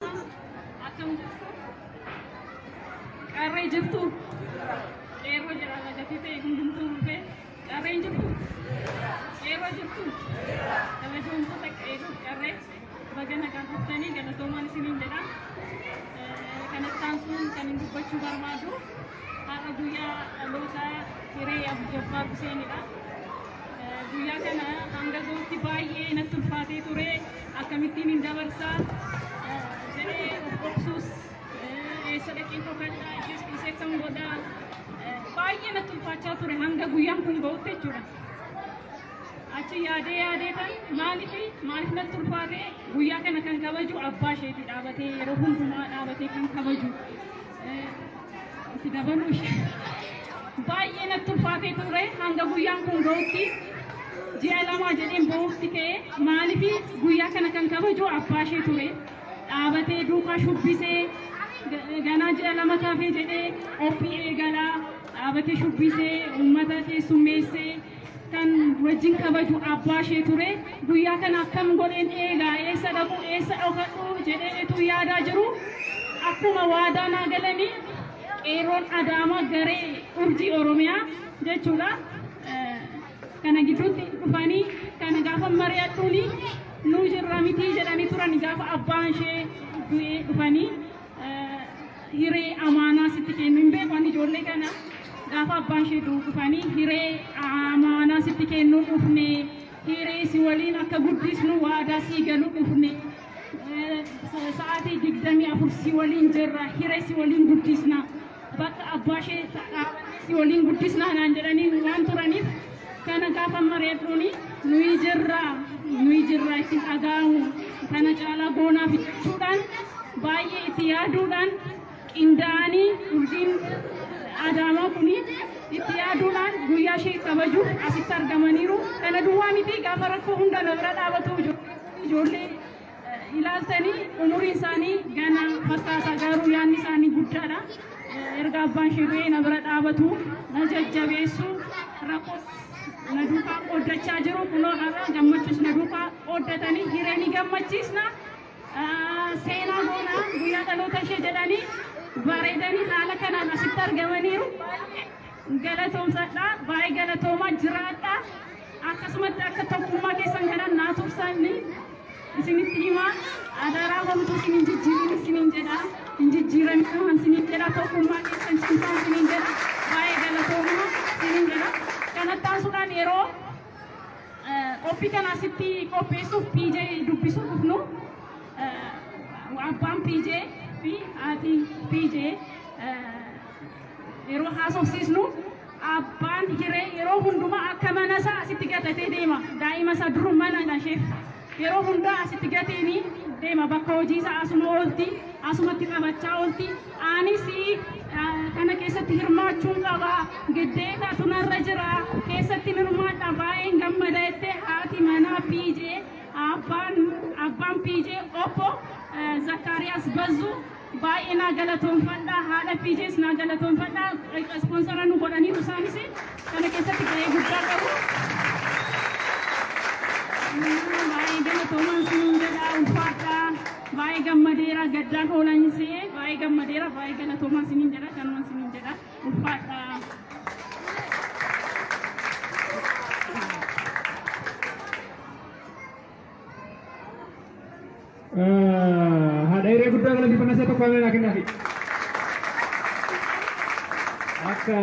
Akkam jirtu? Qarree jirtu? Qeerroo jira lagatti ta'e hundumtuu dhufee. Qarreen jirtu? Qeerroo jirtu? Kabajamtoota qeerroo qarree, baga nagaan dhuftanii, galatoomaan isiniin jedha. Kanatti aansuun kan hin dubbachuu barbaadu har'a guyyaa dhaloota Hiree Abdujabbaar Huseenidha. Guyyaa kana hanga ga'utti baay'ee natti ulfaatee ture. Akkamittiin hin dabarsaa jedhee of dhoksuus, eessa dhaqeen dhokadhaa, ishees dhiisee akkam godhaa, baay'ee natti ulfaachaa ture hanga guyyaan kun ga'utti jechuudha. Achi yaadee yaadee tan maaliif natti ulfaate? Guyyaa kana kan kabaju abbaa isheetii dhaabatee, yeroo hundumaa dhaabatee kan kabaju itti dabaluu ishee baay'ee natti ulfaatee ture. Hanga guyyaan kun ga'utti ji'a 2 jedheen ba'uutti ka'e. Maaliif? Guyyaa kana kan kabaju abbaa ishee ture, dhaabatee duukaa shubbisee, ganaa ji'a 2 taafee jedhee qophii eegalaa dhaabatee shubbisee uummata keessummeessee kan wajjin kabaju abbaa ishee ture. Guyyaa kana akkam godheen eegaa, eessa dhaqu, eessa dhokadhu jedhee utuu yaadaa jiru, akkuma waadaa naa galanii qeerroon Adaamaa garee Urjii Oromiyaa jechuudha. Kana gidduutti dhufanii kana gaafa mari'adhuuni nuu jirra mitii jedhanii turan. Gaafa abbaan ishee du'ee dhufanii hiree amaanaa sitti kennu, hin beeku ani ijoollee kana, gaafa abbaan ishee du'u dhufanii hiree amaanaa sitti kennuu dhufne, hiree si waliin akka guddisnu waadaa sii galuu dhufne, sa'aatii 24 si waliin jirra, hiree si waliin guddisna, bakka abbaa ishee dhaabannee si waliin guddisna naan jedhanii waan turaniif, kana gaafa mari'adhuuni nuyi jirra, nuyi jirra, itti dhaga'amu kana caalaa goonaaf jechuudhaan baay'ee itti yaaduudhaan qindaa'anii urjiin Adaamaa kuni itti yaaduudhaan guyyaa ishee kabajuuf asitti argamaniiru. Kana duwwaa miti, gaafa rakkoo hunda na bira dhaabatu. Ijoollee ilaaltanii umuriin isaanii gana fakkaata, garuu yaadni isaanii guddaadha. Erga abbaan ishee du'ee na bira dhaabatu, na jajjabeessu, rakkoos na duukaa qooddachaa jiru. Kunoo har'a gammachuus na duukaa qooddatanii hiree ni gammachiisna. Seenaa goonaa guyyaa dhaloota ishee jedhanii bareedanii haala kanaan asitti argamaniiru. Galatoomsadha. Baay'ee galatoomaa, jiraadha. Akkasumatti akka tokkummaa keessan kanaan naa tursanii isinitti himaa. Adaraa homtuu isin hin jijjiirin isiniin jedha. Hin jijjiiramin isiniin jedha. Tokkummaa keessan cimsaa isiniin jedha. Baay'ee galatoomaa isiniin jedha. Kanatti aansuudhaan yeroo qophii kana asitti qopheessuuf PJ dubbisuu dhufnu, abbaan PJ fi haati PJ yeroo haasofsiisnu, abbaan hiree yeroo hundumaa akka mana isaa asitti gatatee deema. Daa'ima isaa dur mana isheef yeroo hundaa asitti gateeni deema. Bakka hojii isaa asuma oolti, asumatti taphachaa oolti. Anis kana keessatti hirmaachuun qaba. Giddeeta tunarra jira. Keessatti hirmaadha, baay'een gammada jettee haati manaa PJ, abbaan PJ obbo Zakkaariyaas Bazzuu baay'ee naa galatoonfadha. Haadha PJs naa galatoonfadha. Sponsor nu godhaniiru, isaanis kana keessatti gahee guddaa qabu. Baay'ee galatoomaan siniin jedha, ulfaadha. Baay'ee gammadeera, gaddaan oolan se'ee baay'ee gammadeera, baay'ee galatoomaan siniin jedha, kanumaan siniin jedha, ulfaadha. Haadha hiree guddaa galateeffannaa isaa tokko hamilee naa kennaafi. Akka